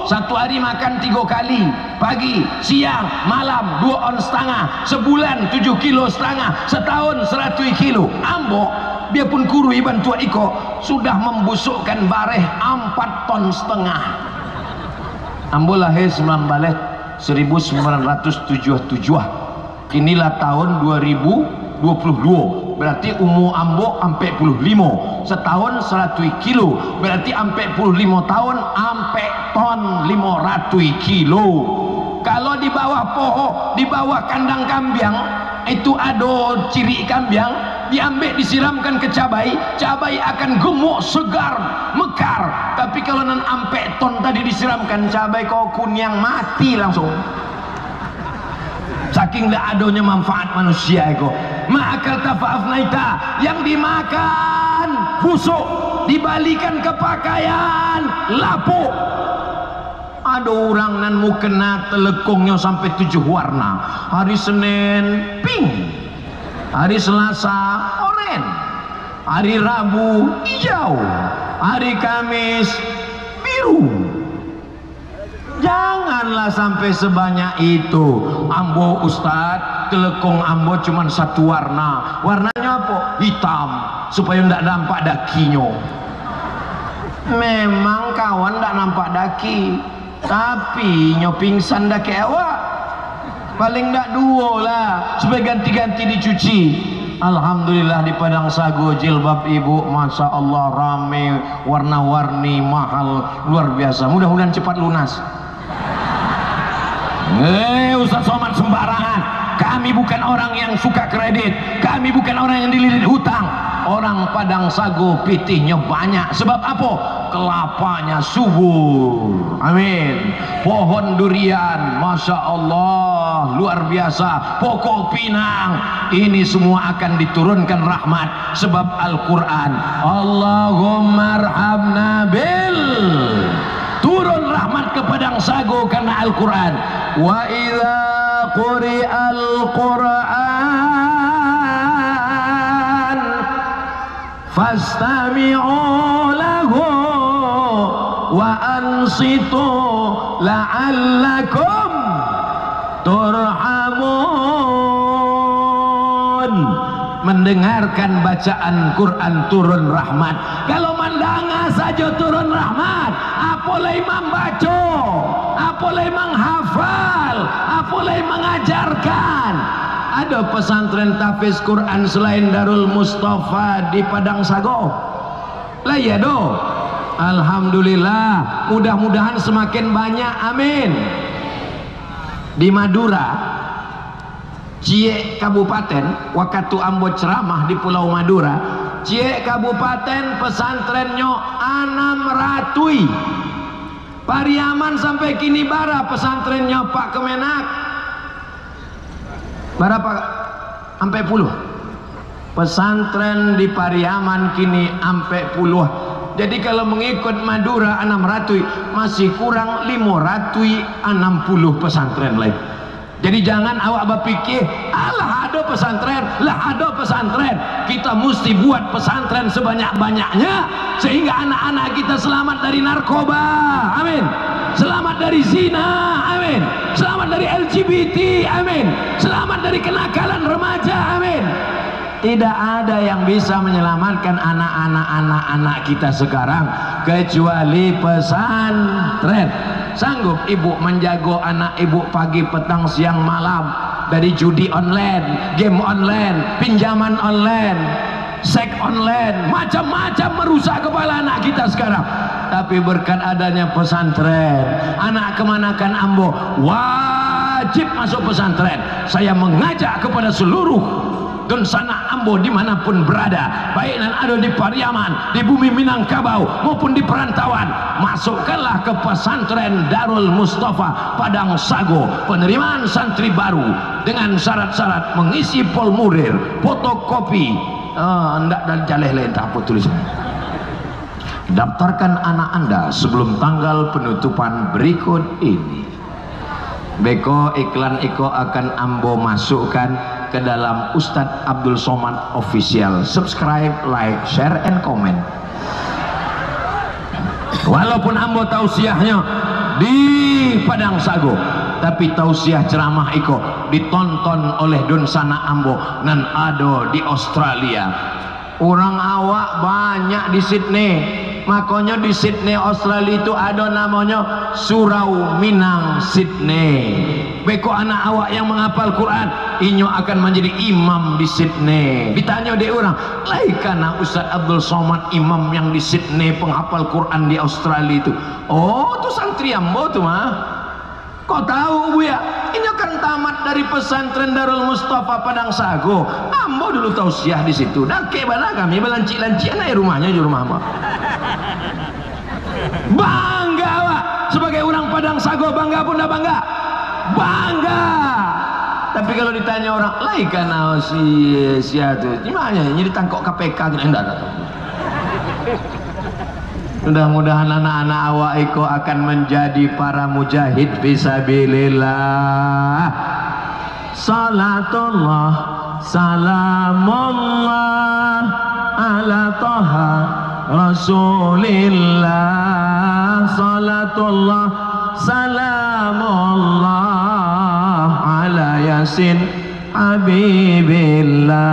Satu hari makan tigo kali, pagi, siang, malam, duo on satangah, sebulan tujuh kilo satangah, setahun saratuih kilo. Ambo, biapun kuruih bantuak iko, sudah mambusukkan bareh ampat ton satangah. Ambo lahia sambilan baleh, seribu sambilan ratus tujuah tujuah. Kini lah tahun dua ribu dua puluh dua, berarti umur ambo ampek puluh limo. Setahun saratuih kilo, berarti ampek puluh limo tahun, ampek ton limo ratuih kilo. Kalau di bawah poho, di bawah kandang kambiang, itu ado cirik kambiang, diambek disiramkan ke cabai, cabai akan gemuk, segar, mekar. Tapi kalau nan ampek ton tadi disiramkan, cabai ko kuniang, mati langsung. Saking dak adonyo manfaat manusia iko. Ma'akal tafa afnaita, yang dimakan busuk, dibalikan ke pakaian, lapuk. Ado urang nan mukena telekongnyo sampai tujuh warna. Hari Senin, pink. Hari Selasa, oren. Hari Rabu, ijau. Hari Kamis, biru. Janganlah sampai sebanyak itu. Ambo, Ustaz, telekong ambo cuman satu warna. Warnanyo apo? Hitam, supayo ndak nampak dakinyo. Memang kawan ndak nampak daki, tapi nyo pingsan dakek awak. Paling ndak duo lah, supayo ganti-ganti dicuci. Alhamdulillah, di Padang Sago jilbab ibu, masya Allah, rame, warna-warni, mahal, luar biasa. Mudah-mudahan cepat lunas. Eh, Ustaz Somad sembarangan. Kami bukan orang yang suka kredit. Kami bukan orang yang dililit hutang. Orang Padang Sago pitihnyo banyak. Sebab apo? Kelapanya subur. Amin. Pohon durian, masya Allah, luar biasa. Pokok pinang, ini semua akan diturunkan rahmat. Sebab Al-Quran, Allahummarhamna bil, turun rahmat ke Padang Sago karena Al-Quran. Wa idza quri'al Qur'an fastami'u lahu wa ansitu la'allakum turhamun. Mendengarkan bacaan Quran turun rahmat. Kalau mandanga sajo turun rahmat, apo lai mambaco, apo lai manghafal, apo lai mangajarkan. Ado pesantren tahfiz Quran selain Darul Mustafa di Padang Sago? Lah iya doh. Alhamdulillah, mudah-mudahan semakin banyak. Amin. Di Madura, ciek kabupaten, wakatu ambo ceramah di Pulau Madura, ciek kabupaten pesantrennyo anam ratui. Pariaman sampai kini bara pesantrennyo, Pak Kemenak? Bara, Pak? Ampek puluah. Pesantren di Pariaman kini ampek puluah. Jadi, kalau mengikut Madura anam ratui, masih kurang limo ratui anam puluah pesantren lai. Jadi, jangan awak bapikir, "Alah, ado pesantren, lah ado pesantren." Kita musti buat pesantren sebanyak-banyaknya, sehingga anak-anak kita selamat dari narkoba. Amin. Selamat dari zina. Amin. Selamat dari L G B T. Amin. Selamat dari kenakalan remaja. Amin. Tidak ada yang bisa menyelamatkan anak-anak, anak-anak kita sekarang kecuali pesantren. Sanggup ibu manjago anak ibu pagi, petang, siang, malam dari judi online, game online, pinjaman online, seks online, macam-macam merusak kepala anak kita sekarang. Tapi berkat adanya pesantren, anak kemanakan ambo wajib masuk pesantren. Saya mengajak kepada seluruh dunsanak ambo dimanapun berada, baik nan ado di Pariaman, di bumi Minangkabau, maupun di perantauan, masukkanlah ke pesantren Darul Mustafa Padang Sago, penerimaan santri baru dengan syarat-syarat mengisi formulir, fotokopi, ah, ndak dan jaleh lain, tak apa tulisan. Daftarkan anak anda sebelum tanggal penutupan berikut ini. Beko iklan iko akan ambo masukkan ke dalam Ustadz Abdul Somad Official. Subscribe, like, share, and comment. Walaupun ambo tausiahnyo di Padang Sago, tapi tausiah ceramah iko ditonton oleh dunsanak ambo nan ado di Australia. Urang awak banyak di Sydney. Makonyo di Sydney, Australia tu ado namonyo Surau Minang Sydney. Beko anak awak yang menghafal Quran, inyo akan manjadi imam di Sydney. Ditanyo dek urang, "Lai kana Ustaz Abdul Somad imam yang di Sydney, penghafal Quran di Australia tu?" "Oh, tu santri ambo tu mah." Kok tahu, Buya? Inyo kan tamat dari Pesantren Darul Mustafa Padang Sago. Ambo dulu tausiah di situ. Dakek bana kami, balancik-lancik anak rumahnyo jo rumah ambo. Bangga awak sabagai urang Padang Sago, bangga apo ndak bangga? Bangga. Tapi kalau ditanya orang, "Lai kanal si, sia tu, di mana? Inyo ditangkok K P K tu?" Indak, indak. Mudah-mudahan anak-anak awak iko akan manjadi para mujahid fisabilillah. Salatullah, salamullah, ala Toha Rasulillah. Salatullah, salamullah, ala Yasin Habibillah.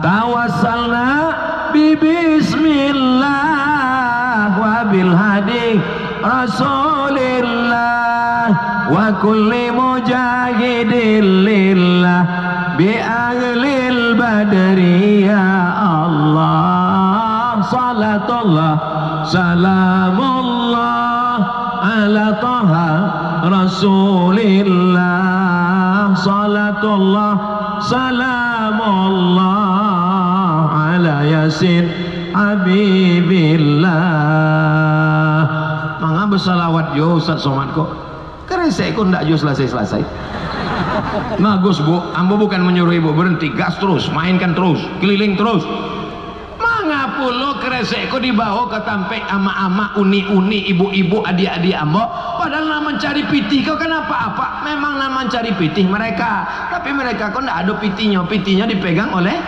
Tawassalna bi bismillah wa bil hadi Rasulillah wa kulli mujahidin lillah bi ahlil badri ya Allah. Salatullah, salamullah, ala Toha Rasulillah. Salatullah, salamullah, ala Yasin Habibillah. Manga basalawat jo Ustaz Somad ko. Karesek ko ndak jo salasai-salasai. Bagus, Bu. Ambo bukan manyuruh ibu berhenti. Gas terus, mainkan terus, keliling terus. Manga pulo karesek ko dibawo ka tampek amak-amak, unik-unik, ibu-ibu, adiak-adiak ambo? Padahal nan mancari pitih ko kan apak-apak. Memang nan mancari pitih mereka. Tapi mereka ko ndak ado pitihnyo. Pitihnyo dipegang oleh,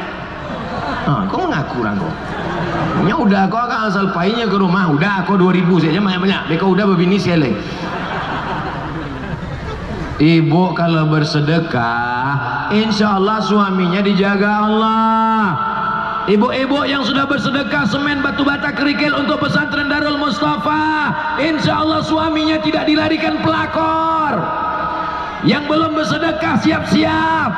ha, ko mangaku urang ko. Nyo udah ko, agak asal painyo ka rumah. Udah ko duo ribu sajo, banyak-banyak. Beko udah babini sialai. Ibu kalau bersedekah, insya Allah suaminya dijaga Allah. Ibu-ibu yang sudah bersedekah semen, batu bata, kerikil untuk Pesantren Darul Mustafa, insya Allah suaminya tidak dilarikan pelakor. Yang belum bersedekah, siap-siap.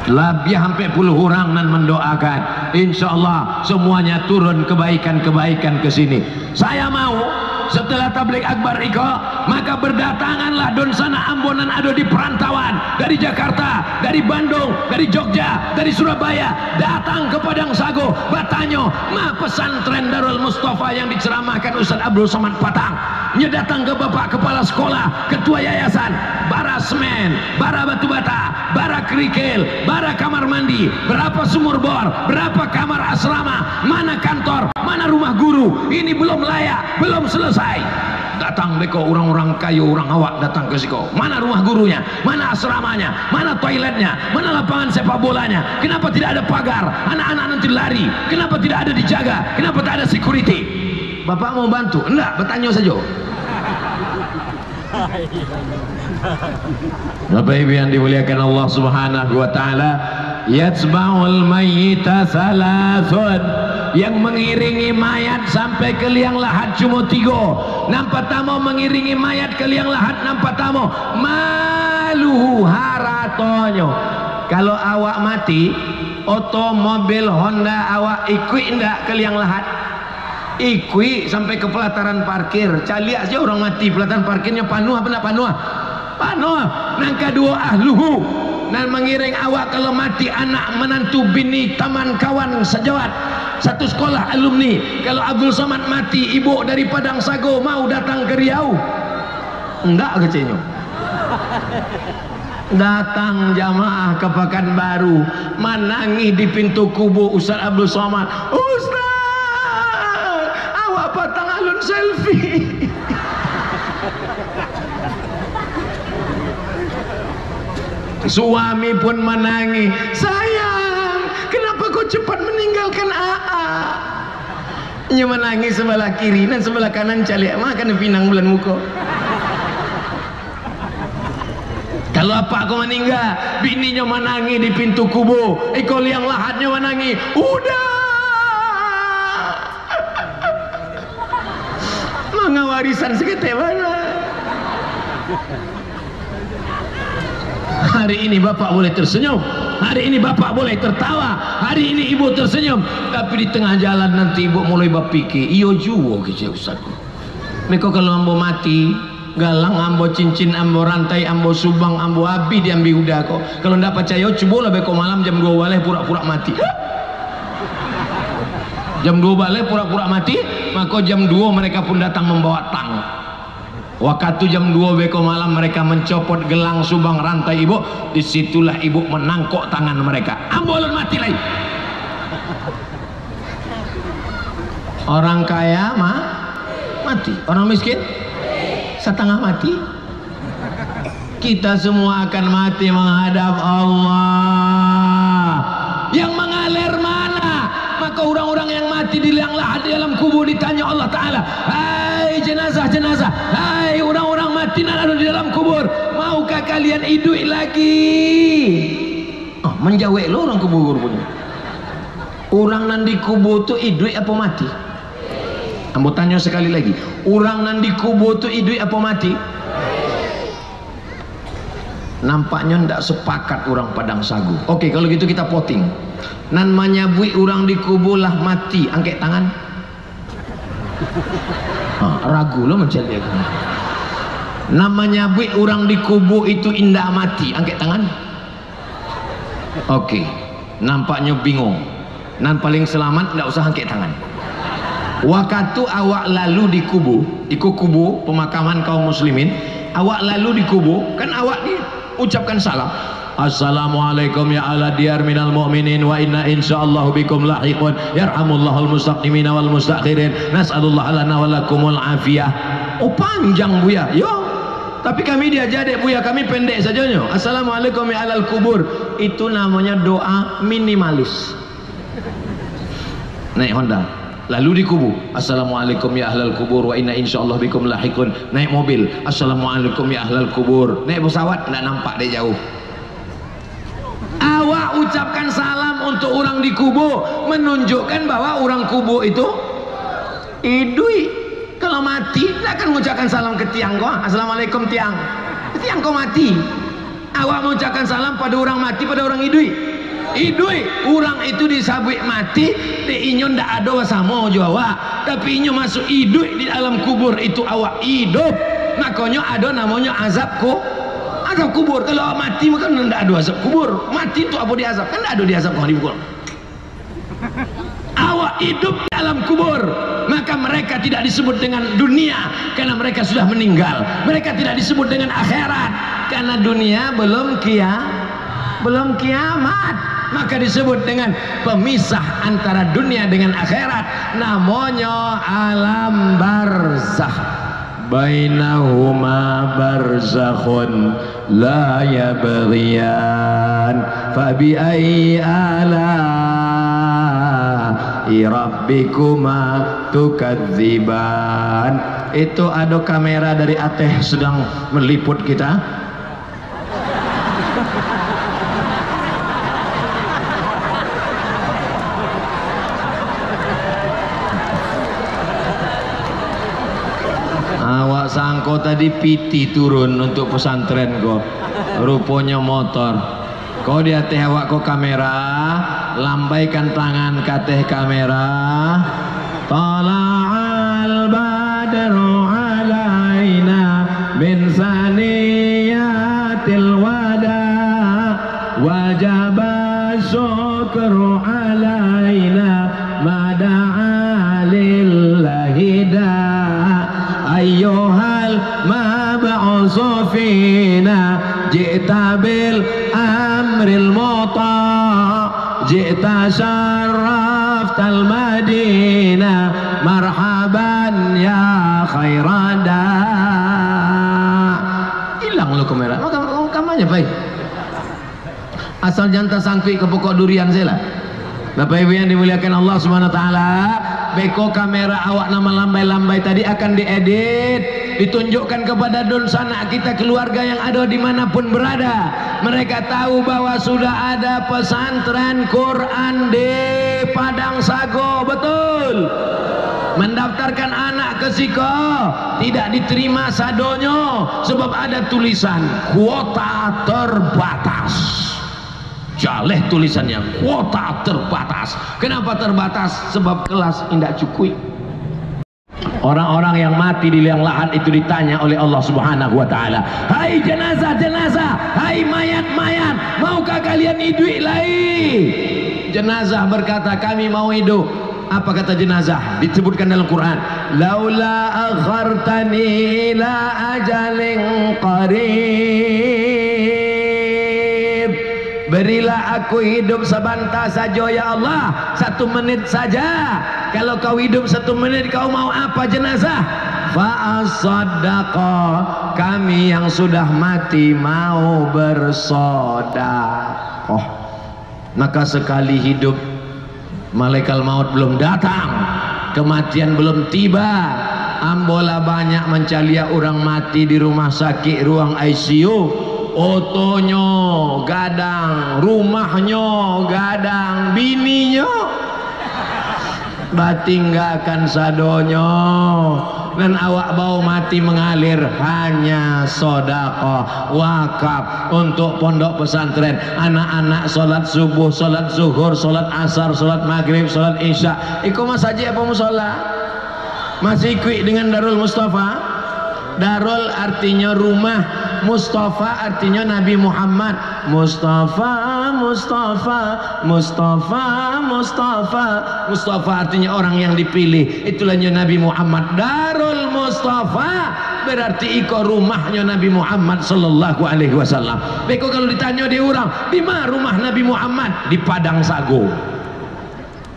Labiah ampek puluah urang nan mandoakan. Insya Allah, semuanya turun kebaikan-kebaikan ke sini. Saya mau, setelah tabligh akbar iko, maka berdatanganlah dunsanak ambo nan ado di perantauan, dari Jakarta, dari Bandung, dari Jogja, dari Surabaya, datang ke Padang Sago, batanyo, ma pesantren Darul Mustafa yang diceramahkan Ustaz Abdul Somad Patang. Nyo datang ka Bapak Kepala Sekolah, Ketua Yayasan, bara semen, bara batu bata, bara kerikil, bara kamar mandi, berapa sumur bor, berapa kamar asrama, mana kantor, mana rumah guru, ini belum layak, belum selesai. Datang beko urang-urang kayo, urang awak datang ka siko. Mana rumah gurunya? Mana asramanya? Mana toiletnya? Mana lapangan sepak bolanya? Kenapa tidak ada pagar? Anak-anak nanti lari. Kenapa tidak ada dijaga? Kenapa tak ada security? Bapak mau bantu? Enggak, bertanya saja. Bapak Ibu yang dimuliakan Allah Subhanahu wa Ta'ala, yatba'ul mayyita salasun, yang mengiringi mayat sampai ke liang lahat cuma tigo. Nan patamo mengiringi mayat ke liang lahat, nan patamo maluhu, haratonyo. Kalau awak mati, otomobil Honda awak ikuik ndak ke liang lahat? Ikuik sampai ka palataran parkir. Caliak sajo urang mati, palataran parkirnyo panuah apo ndak panuah? Panuah. Nan kaduo, ahluhu. Nan mangiring awak kalau mati, anak, manantu, bini, taman, kawan sajawat, satu sekolah, alumni. Kalau Abdul Somad mati, ibu dari Padang Sago mau datang ka Riau? Ndak, kacenyo. Datang jamaah ka Pakanbaru, manangih di pintu kubua Ustaz Abdul Somad. "Ustaz, awak patang alun selfie." Suami pun manangih, "Sayang, kenapa kau cepat meninggalkan Aa?" Inyo manangih sabalah kiri, nan sabalah kanan caliak, mah kana pinang bulan muko. Kalau apak ko maningga, bininyo manangih di pintu kubua, iko liang lahatnyo manangih, "Uda!" Manga warisan saketek bana. Hari ini bapak boleh tersenyum, hari ini bapak boleh tertawa, hari ini ibu tersenyum, tapi di tangah jalan nanti ibu mulai bapikir, "Iyo juo," kecek ustaz. "Beko kalau ambo mati, Galang ambo, cincin ambo, rantai ambo, subang ambo, abih diambiak Uda ko. Kalau ndak pacayo, cubolah beko malam jam duo baleh pura-pura mati. Jam duo baleh pura-pura mati, mako jam duo mereka pun datang membawa tang. Wakatu jam duo beko malam mereka mencopot gelang, subang, rantai ibuk, di situlah ibuk menangkok tangan mereka. Ambo alun mati lai. Orang kaya ma-, mati, orang miskin satangah mati. Kita semua akan mati menghadap Allah. Yang mengalir mana? Maka orang-orang yang mati di liang lahat di dalam kubur ditanya Allah Ta'ala, "Hai jenazah-jenazah, hai orang-orang mati nan ada di dalam kubur, maukah kalian iduik lagi?" Oh, manjawek lo orang kubur rupanya. Urang nan dikubur tu iduik apo mati? Ambo tanyo sakali lagi, urang nan dikubur tu iduik apo mati? Nampaknyo ndak sepakat urang Padang Sagu. Oke, kalau gitu kita voting. Nan manyabuik urang dikubur lah mati, angkek tangan. Ha, ragu lo mancaliak. Nan manyabuik urang dikubur itu indak mati, angkek tangan. Oke, nampaknyo bingung. Nan paling salamat ndak usah angkek tangan. Wakatu awak lalu di kubur, iko kubur pemakaman kaum muslimin, awak lalu di kubur, kan awak diucapkan salam. "Assalamualaikum ya ahla diyar minal mu'minin wa inna insyaallahu bikum lahiqun. Yarhamullahul mustaqdimina wal mustaakhirin. Nas'alullaha lana wa lakumul afiyah." Oh, panjang, Buya. Yo. Tapi kami diaja dek Buya, kami pendek sajonyo. "Assalamualaikum ya ahlal kubur." Itu namonyo doa minimalis. Naik Honda, lalu di kubur, "Assalamualaikum ya ahlal kubur wa inna insyaallah bikum lahiqun." Naik mobil, "Assalamualaikum ya ahlal kubur." Naik pesawat, ndak nampak dari jauh. Awak ucapkan salam untuk urang di kubur, menunjukkan bahwa urang kubur itu iduik. Kalau mati, ndak akan mengucapkan salam ke tiang ko, "Assalamualaikum, tiang." Tiang ko mati. Awak mengucapkan salam pada urang mati, pada urang iduik? Iduik. Urang itu disabuik mati, dek inyo ndak ado basamo jo awak, tapi inyo masuk iduik di alam kubur itu, awak iduik. Makonyo ado namonyo azab ku-, azab kubur. Kalau awak mati, mako ndak ado azab kubur. Mati tu apo diazab? Kan ndak ado diazab ko di kubur. Awak iduik di alam kubur, maka mereka tidak disebut dengan dunia, karena mereka sudah meninggal. Mereka tidak disebut dengan akhirat, karena dunia belum kia-, belum kiamat. Maka disebut dengan pemisah antara dunia dengan akhirat, namonyo alam barzakh. "Bainahuma barzakhun la yabghiyan, fa bi ayyi ala'i rabbikuma tukadziban." Itu ado kamera dari ateh sedang meliput kita. Awak sangko tadi pitih turun untuk pesantren ko. Ruponyo motor. Ko di ateh awak ko kamera, lambaikan tangan ka ateh kamera. Tala'al badru alaina min saniyatil wada, wajaba syukru alaina mada'a lillahi da. Ayyuhal mab'usu fina, ji'ta bil amril muta', ji'ta syarraftal madinah, marhaban ya khairada. Ilang lo kamera. Maka, kampanye, pai. Asal jan tasangkuik ka pokok durian sajolah. Bapak Ibu yang dimuliakan Allah Subhanahu wa Ta'ala, beko kamera awak nan malambai-lambai tadi akan diedit, ditunjukkan kepada dunsanak kita, keluarga yang ada di mana pun berada. Mereka tahu bahwa sudah ada pesantren Quran di Padang Sago, betul? Mendaftarkan anak ke siko tidak diterima sadonyo, sebab ada tulisan kuota terbatas. Jaleh tulisannya, kuota terbatas. Kenapa terbatas? Sebab kelas indak cukuik. Orang-orang yang mati di liang lahat itu ditanya oleh Allah Subhanahu wa Ta'ala, "Hai jenazah-jenazah, hai mayat-mayat, maukah kalian iduik lai?" Jenazah berkata, "Kami mau hidup." Apa kata jenazah? Disebutkan dalam Quran, "Laula akhartani ila ajalin qarib." Berilah aku hidup sabanta sajo, ya Allah, satu menit saja. Kalau kau hidup satu menit, kau mau apa, jenazah? Fa asaddaqa, kami yang sudah mati mau bersodakoh. Maka sekali hidup, malaikat maut belum datang, kematian belum tiba. Ambo lah banyak mancaliak urang mati di rumah sakik, ruang I C U. Otonyo gadang, rumahnyo gadang, bininyo batinggakan sadonyo. Nan awak bao mati mangalir, hanya sodakoh, wakaf untuk pondok pesantren, anak-anak solat subuh, solat zuhur, solat asar, solat maghrib, solat isya. Iko masajik apa musola? Masih ikuik dengan Darul Mustafa? Darul artinyo rumah, Mustafa artinyo Nabi Muhammad. Mustafa, Mustafa, Mustafa, Mustafa. Mustafa artinyo orang yang dipilih. Itulah nyo Nabi Muhammad. Darul Mustafa berarti iko rumahnyo Nabi Muhammad sallallahu alaihi wasallam. Beko kalau ditanyo di urang, "Di ma rumah Nabi Muhammad?" "Di Padang Sago."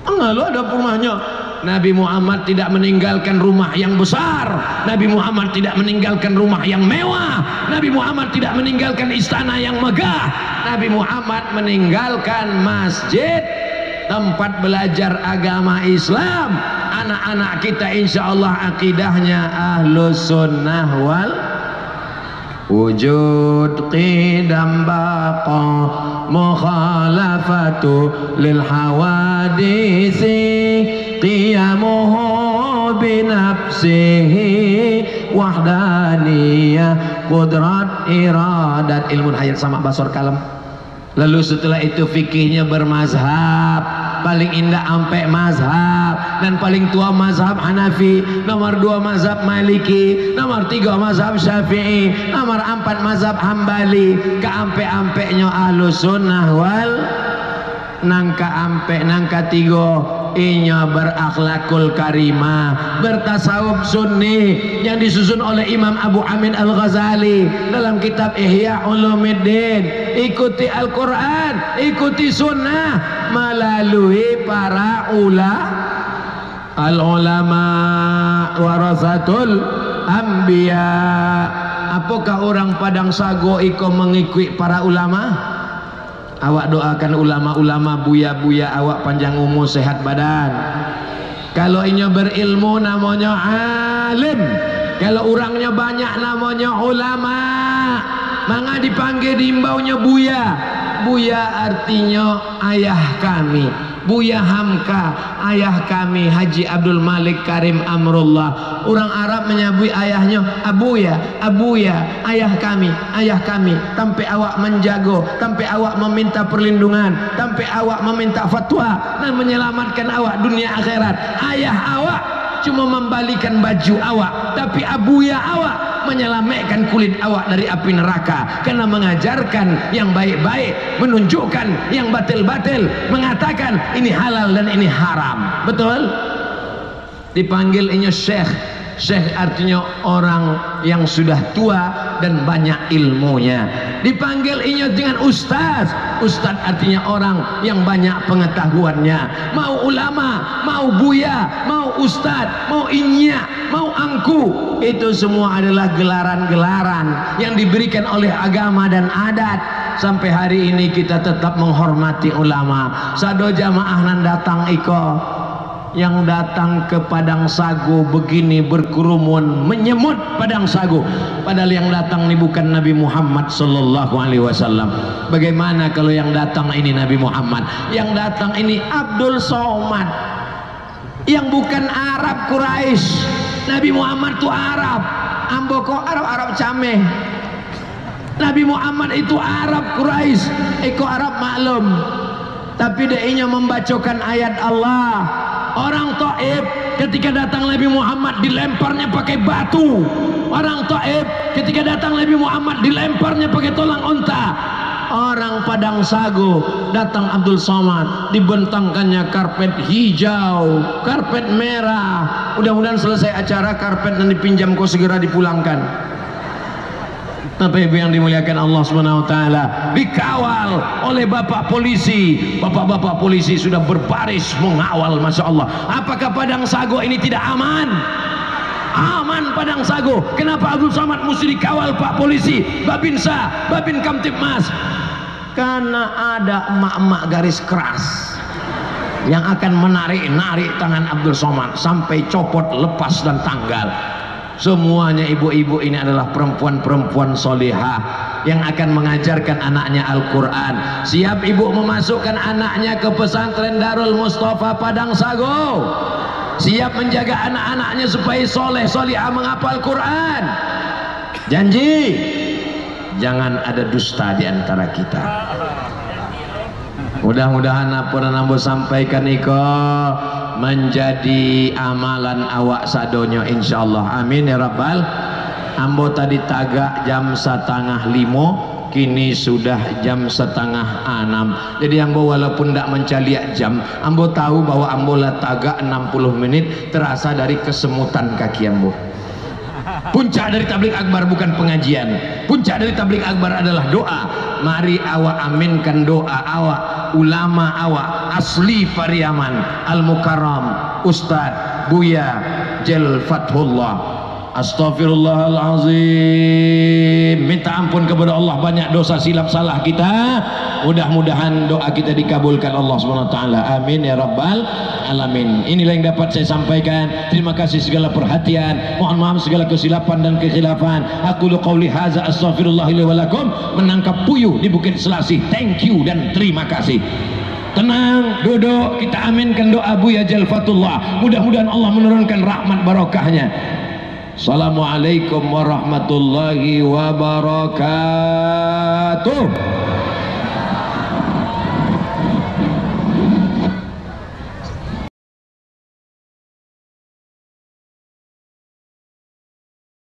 Angah lo ado rumahnyo. Nabi Muhammad tidak meninggalkan rumah yang besar. Nabi Muhammad tidak meninggalkan rumah yang mewah. Nabi Muhammad tidak meninggalkan istana yang megah. Nabi Muhammad meninggalkan masjid, tempat belajar agama Islam. Anak-anak kita insya Allah akidahnya ahlus sunnah wal Wujud, qidam, baqa, mukhalafatu lil hawadisi, qiyamuhu binafsihi, wahdaniyah, qudrat, iradat, ilmu hayat, sama, basar, kalam. Lalu setelah itu fikihnya bermazhab, paling indak ampek mazhab, dan paling tua mazhab Hanafi, nomor dua mazhab Maliki, nomor tiga mazhab Syafi'i, nomor ampat mazhab Hambali, kaampek-ampeknyo Ahlus Sunnah wal, nang kaampek, nang katigo, inyo berakhlakul karimah, bertasawuf sunni yang disusun oleh Imam Abu Hamid Al-Ghazali dalam kitab Ihya Ulumuddin. Ikuti Al-Quran, ikuti sunnah melalui para ula-, al-ulama warasatul anbiya. Apakah urang Padang Sago iko mangikuik para ulama? Awak doakan ulama-ulama, buya-buya awak panjang umur, sehat badan. Kalau inyo berilmu, namonyo alim. Kalau urangnyo banyak, namonyo ulama. Manga dipanggia, diimbaunyo buya. Buya artinyo ayah kami. Buya Hamka, ayah kami Haji Abdul Malik Karim Amrullah. Urang Arab manyabuik ayahnyo Abuya, Abuya, ayah kami, ayah kami. Tampek awak manjago, tampek awak maminta perlindungan, tampek awak maminta fatwa, nan manyalamatkan awak dunia akhirat. Ayah awak cuma mambalikan baju awak, tapi Abuya awak manyalamaikkan kulit awak dari api neraka, karena mangajarkan yang baik-baik, manunjukkan yang batil-batil, mangatakan ini halal dan ini haram. Betul? Dipanggil inyo syekh. Syekh artinyo orang yang sudah tua dan banyak ilmunya. Dipanggil inyo dengan ustaz. Ustaz artinyo orang yang banyak pengetahuannya. Mau ulama, mau buya, mau ustaz, mau inyiak, mau angku, itu semua adalah gelaran-gelaran yang diberikan oleh agama dan adat. Sampai hari ini kita tetap menghormati ulama. Sado jamaah nan datang iko, yang datang ke Padang Sago begini berkerumun, menyemut Padang Sago, padahal yang datang ni bukan Nabi Muhammad sallallahu alaihi wasallam. Bagaimana kalau yang datang ini Nabi Muhammad? Yang datang ini Abdul Somad, yang bukan Arab Quraisy. Nabi Muhammad tu Arab. Ambo ko Arab, Arab cameh. Nabi Muhammad itu Arab Quraisy, iko Arab maklum. Tapi dek inyo mambacokan ayat Allah. Orang Taif, Ketika datang Nabi Muhammad, dilemparnya pakai batu. Orang Taif, ketika datang Nabi Muhammad, dilemparnya pakai tulang onta. Orang Padang Sago, datang Abdul Somad, dibentangkannya karpet hijau, karpet merah. Mudah-mudahan selesai acara, karpet nan dipinjam ko segera dipulangkan. Bapak Ibu yang dimuliakan Allah Subhanahu wa Ta'ala, dikawal oleh Bapak Polisi. Bapak-bapak polisi sudah berbaris mengawal, Masya Allah. Apakah Padang Sago ini tidak aman? Aman Padang Sago. Kenapa Abdul Somad mesti dikawal Pak Polisi, Babinsa, Babin Kamtibmas? Karena ada emak-emak garis keras yang akan menarik-narik tangan Abdul Somad sampai copot, lepas, dan tanggal. Semuanya ibu-ibu ini adalah perempuan-perempuan solihah yang akan mengajarkan anaknya Al-Quran. Siap ibu memasukkan anaknya ke pesantren Darul Mustafa Padang Sago? Siap menjaga anak-anaknya supaya soleh solihah menghafal Quran? Janji? Jangan ada dusta di antara kita. Mudah-mudahan apo nan ambo sampaikan iko manjadi amalan awak sadonyo, insyaallah. Amin ya rabbal. Ambo tadi tagak jam satangah limo, kini sudah jam satangah anam. Jadi ambo walaupun ndak mancaliak jam, ambo tahu bahwa ambo lah tagak enam puluh menit, terasa dari kesemutan kaki ambo. Puncak dari tabligh akbar bukan pengajian. Puncak dari tabligh akbar adalah doa. Mari awak aminkan doa awak, ulama awak asli Pariaman, Al-Mukarram, Ustaz Buya Jel Fathullah. Astagfirullahalazim. Minta ampun kepada Allah, banyak dosa silap salah kita. Mudah-mudahan doa kita dikabulkan Allah Subhanahu wa Ta'ala. Amin ya rabbal alamin. Inilah yang dapat saya sampaikan. Terima kasih segala perhatian. Mohon maaf segala kesilapan dan kekhilafan. Aqulu qauli hadza, astaghfirullah li wa lakum. Menangkap puyuh di Bukit Selasih. Thank you dan terima kasih. Tenang, duduk, kita aminkan doa Buya Jel Fathullah. Mudah-mudahan Allah menurunkan rahmat barokahnya. Assalamualaikum warahmatullahi wabarakatuh.